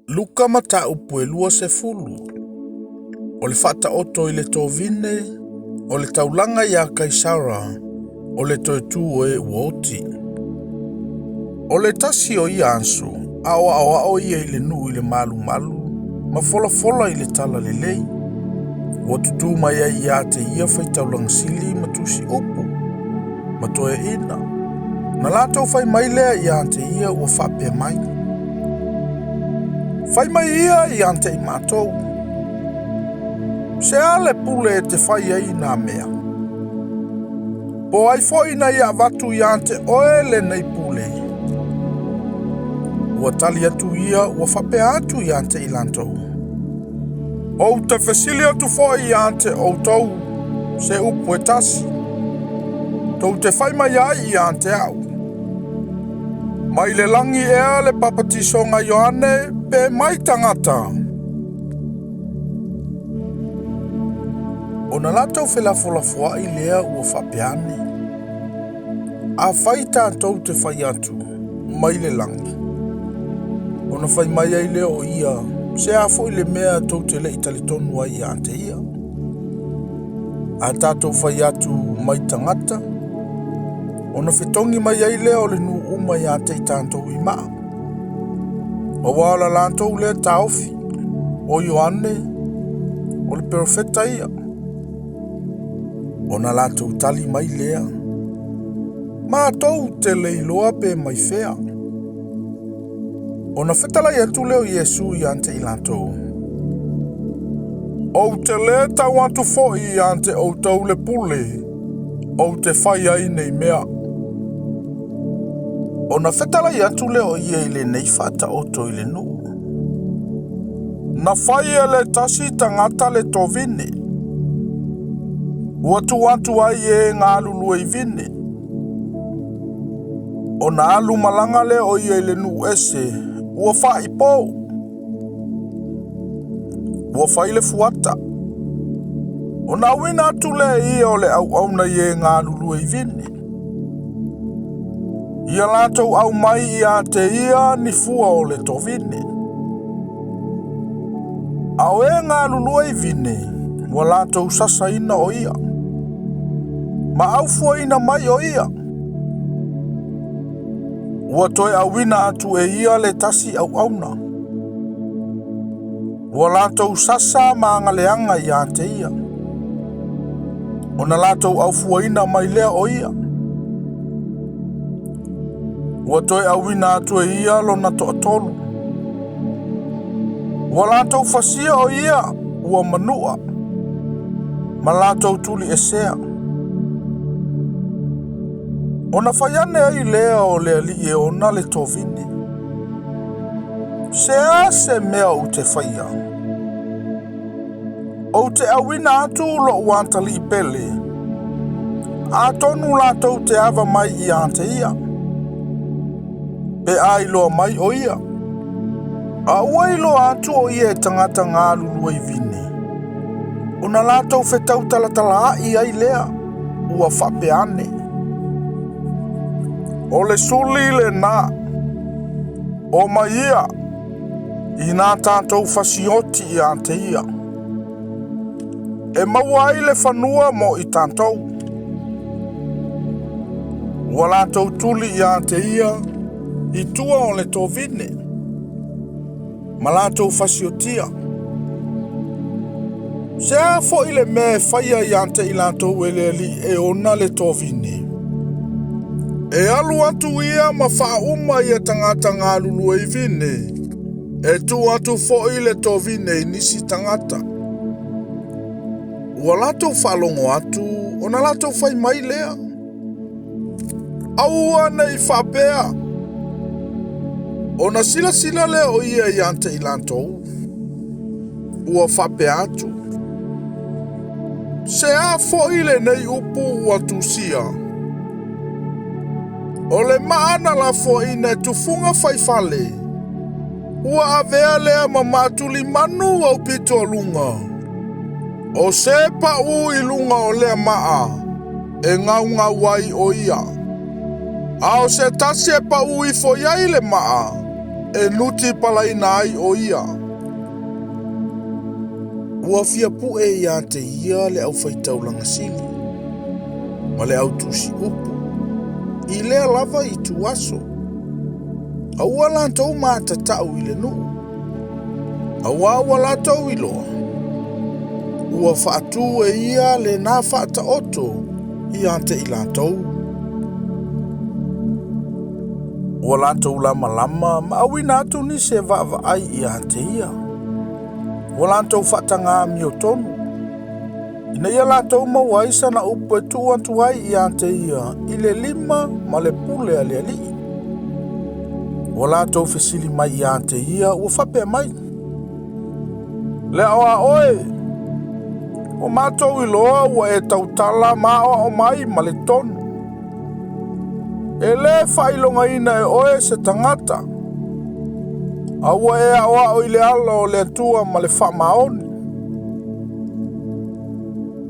Luka mataupu e 20. O le faataoto i le tovine, o le taulaga iā Kaisara, o le toe tu o e ua oti. O le tasi o ia aso, a o aoao ia i le nuu i le malumalu, ma folafola i le tala lelei. Ua tutū mai ai ia te ia faitaulaga sili ma tusi upu, ma toeaiina. Na latou fai mai lea ia te ia ua faapea mai. Fai mai ia ia te i matou. Se a le pule e te fai ai nā mea. Po o ai foi na ia avatu ia te oe lenei pule. Ua tali atu ia ua faapea atu ia te i latou. Ou te fesili atu foi ia te outou se upu e tasi. Tou te fai mai ai ia te au. Mai le lagi ea le papatisoga Ioane pe mai tagata. Ona latou felafolafoai lea ua faapea ane. Afai tatou te fai atu mai le lagi. Ona fai mai ai lea o ia, se a foi le mea tou te le i talitonu ai ia te ia. A tatou fai atu mai tagata, ona fetogi mai ai lea o le nuu uma ia te i tatou i maa. Aua o la latou lea taofi, o Ioane, o le perofeta ia. Ona latou tali mai lea, matou te le iloa pe mai fea. Ona fetalai atu lea o Iesu ia te i latou. Ou te le tau atu foi ia te outou le pule, ou te fai ai nei mea. Ona fetalai atu lea o ia i lenei faataoto i le nuu. Na fai e le tasi tagata le tovine. Ua tuu atu ai e galulue i vine. Ona alu malaga lea o ia i le nuu ese, ua faaipo. Ua fai le fuata. Ona auina atu lea e ia o le auauna i e galulue i vine. Ia latou aumai ia te ia ni fua o le tovine. A o e galulue i vine, ua latou sasaina o ia. Ma aufuaina mai o ia. Ua toe auina atu e ia le tasi auauna. Ua latou sasa ma agaleaga ia te ia. Ona latou aufuaina mai lea o ia. Ua toe auina atu e ia lona toatolu. Ua latou fasia o ia ua manua ma latou tuli esea. Ona fai ane ai lea o le alii e ona le tovine. Se a se mea ou te faia? Ou te auina atu lo'u atalii pele, atonu latou te ava mai ia te ia. Pe a iloa mai o ia. A ua iloa atu o ia e tagata galulue i vine, ona latou fetau talatalaai ai lea, ua faapea ane. O le suli lenā, o mai ia, inā tatou fasioti ia te ia. E maua ai le fanua mo i tatou. Ua latou tuli ia te ia i tua o le tovine, ma latou fasiotia. Se a foi le mea e faia ia te i latou e le alii e ona le tovine. E alu atu ia ma faauma ia tagata galulue i vine, e tuu atu foi le tovine i nisi tagata. Ua latou faalogo atu ona latou fai mai lea. Aua ne i faapea. Ona silasila lea o ia ia te i latou. Ua faapea atu. Se a foi lenei upu ua tusia. O le maa na lafoaina e tufuga faifale. Ua avea lea ma maatulimanu au pito o luga. O se pau i luga o lea maa, e gaugau ai o ia. A o se tasi e pau ifo i ai le maa, e nutipalaina ai o ia. Ua fia pu'e ia te ia le aufaitaulaga sili ma le autusi upu i lea lava ituaso. A ua latou matata'u i le nuu, auā ua latou iloa, ua faatū e ia lena faataoto ia te i latou. Ua latou lamalama ma auina atu nisi e vaavaai ia te ia. Ua latou faatagā amiotonu, ina ia latou maua ai sana upu e tuu atu ai ia te ia i le lima ma le pule a le alii. Ua latou fesili mai ia te ia ua faapea mai, Le aoa oe, ua matou iloa ua e tautala ma aoao mai ma le tonu. E lē faailogaina e oe se tagata, a ua e aoao i le ala o le Atua ma le faamaoni.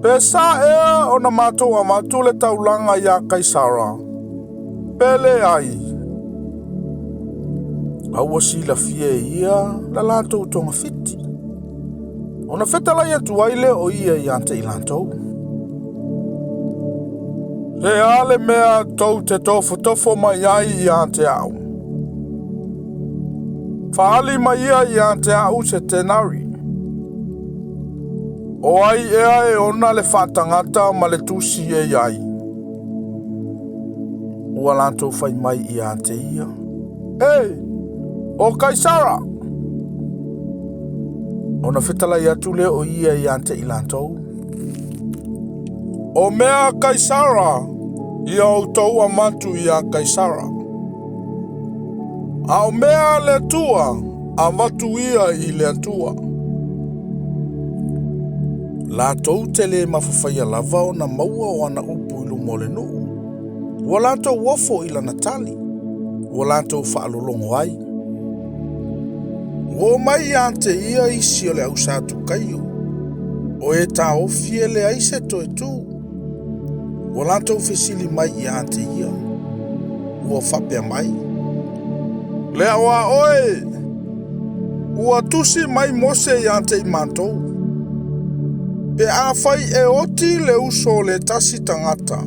Pe sa ea ona matou avatu le taulaga iā Kaisara, pe leai? A ua silafia e ia la latou togafiti. Ona fetalai atu ai lea o ia ia te i latou. He a le mea tou te tofotofo mai ai ia te au? Faali mai ia ia te au se tenari. O ai ea e ona le faatagata ma le tusi e i ai? Ua latou fai mai ia te ia, E, o Kaisara! Ona fetalai atu lea o ia ia te i latou. O mea a Kaisara, ia outou avatu iā Kaisara. A o mea a le Atua, avatu ia i le Atua. Latou te lē mafafaia lava ona maua o ana upu i luma o le nuu. Ua latou ofo i lana tali, ua latou faalologo ai. Ua omai ia te ia isi o le au Satukaio, o e taofi e leai se toe tū. Ua latou fesili mai ia te ia, ua faapea mai, Le aoa oe, ua tusi mai Mose ia te i matou, pe afai e oti le uso o le tasi tagata,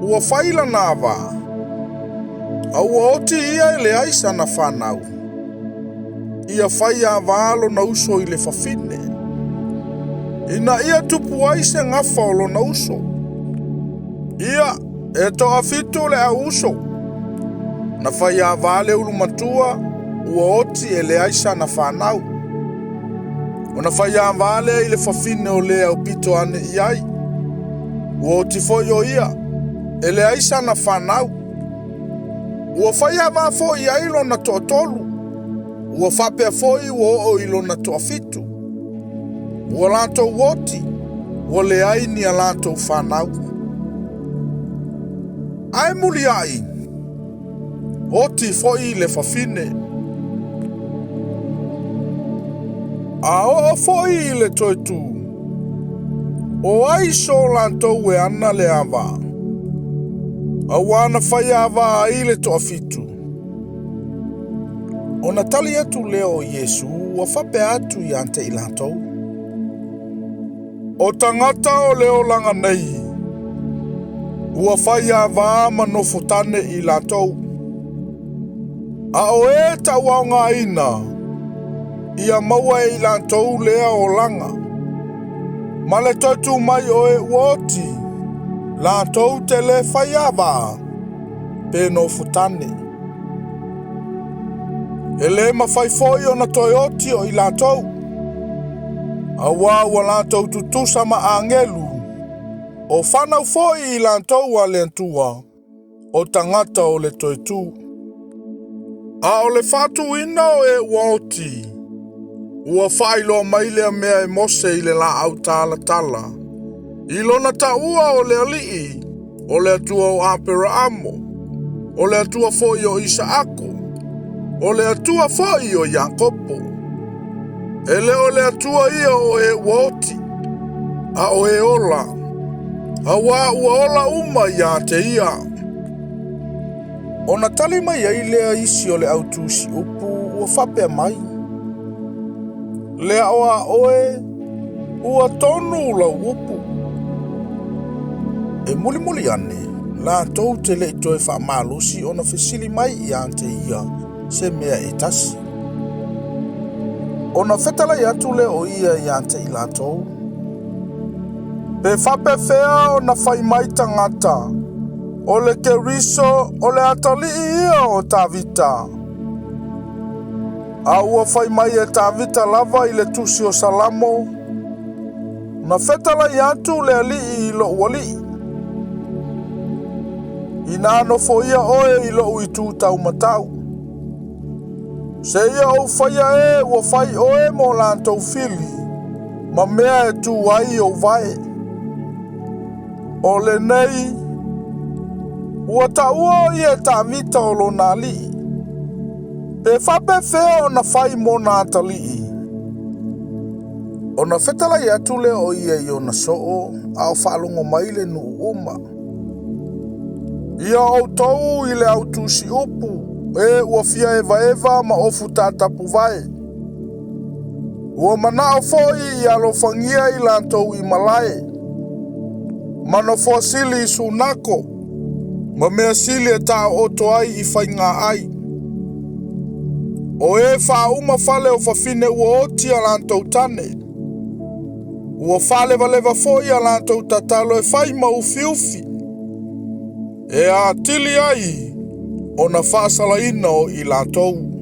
ua fai lana avā, a ua oti ia e leai sana fanau, ia fai avā lona uso i le fafine, ina ia tupu ai se gafa o lona uso. Ia, e toafitu le au uso. Na fai avā le ulumatua, ua oti e leai sana fanau. Ona fai avā lea i le fafine o le aupito ane i ai. Ua oti foi o ia, e leai sana fanau. Ua fai avā foi ai lona toatolu, ua faapea foi ua oo i lona toafitu. Ua latou oti, ua leai ni a latou fanau. Ae muliai, oti foi le fafine. A oo foi i le toe tū, o ai so latou e ana le avā? Auā na fai avā ai le toafitu. Ona tali atu lea o Iesu ua faapea atu ia te i latou, O tagata o le olaga nei, ua fai avā ma nofo tane i latou. A o e tauaogaina, ia maua e i latou lea olaga. Ma le toe tu mai o e ua oti, latou te lē fai avā, pe nofo tane. E lē mafai foi ona toe oti o i latou, auā ua latou tutusa ma agelu, o fanau foi i latou a le Atua, o tagata o le toe tu. A o le faatuina o e ua oti, ua faailoa mai lea mea e Mose i le laau talatala, i lona taua o le Alii, o le Atua o Aperaamo, o le Atua foi o Isaako, o le Atua foi o Iakopo. E le o le Atua ia o e ua oti, a o e ola, auā ua ola uma ia te ia. Ona tali mai ai lea isi o le au tusi upu Ua faapea mai, Le ao a oe, ua tonu lau upu. E mulimuli ane, latou te le i toe faamalosi ona fesili mai ia te ia se mea e tasi. Ona fetalai atu lea o ia ia te i latou, Pe faapefea ona fai mai tagata, o le Keriso o le atalii ia o Tavita? A ua fai mai e Tavita lava i le tusi o Salamo, Na fetalai atu le Alii i lou Alii, Inā nofoia oe i lou itu taumatau, seia ou faia e ua fai oe mo latou fili ma mea e tu ai ou vae. O lenei, ua taua o ia e Tavita o lona Alii, pe faapefea ona fai mona atalii? Ona fetalai atu lea o ia i ona soo, a o faalogo mai le nuu uma. Ia outou i le au tusi upu, e ua fia evaeva ma ofu tatapuvae. Ua manao foi ia alofagia i latou i malae, ma nofoa sili i sunako, ma mea sili e taooto ai i faiga ai. O e faauma fale o fafine ua oti a latou tane, ua faalevaleva foi a latou tatalo e fai ma ufiufi, e atili ai ona faasalaina o i latou.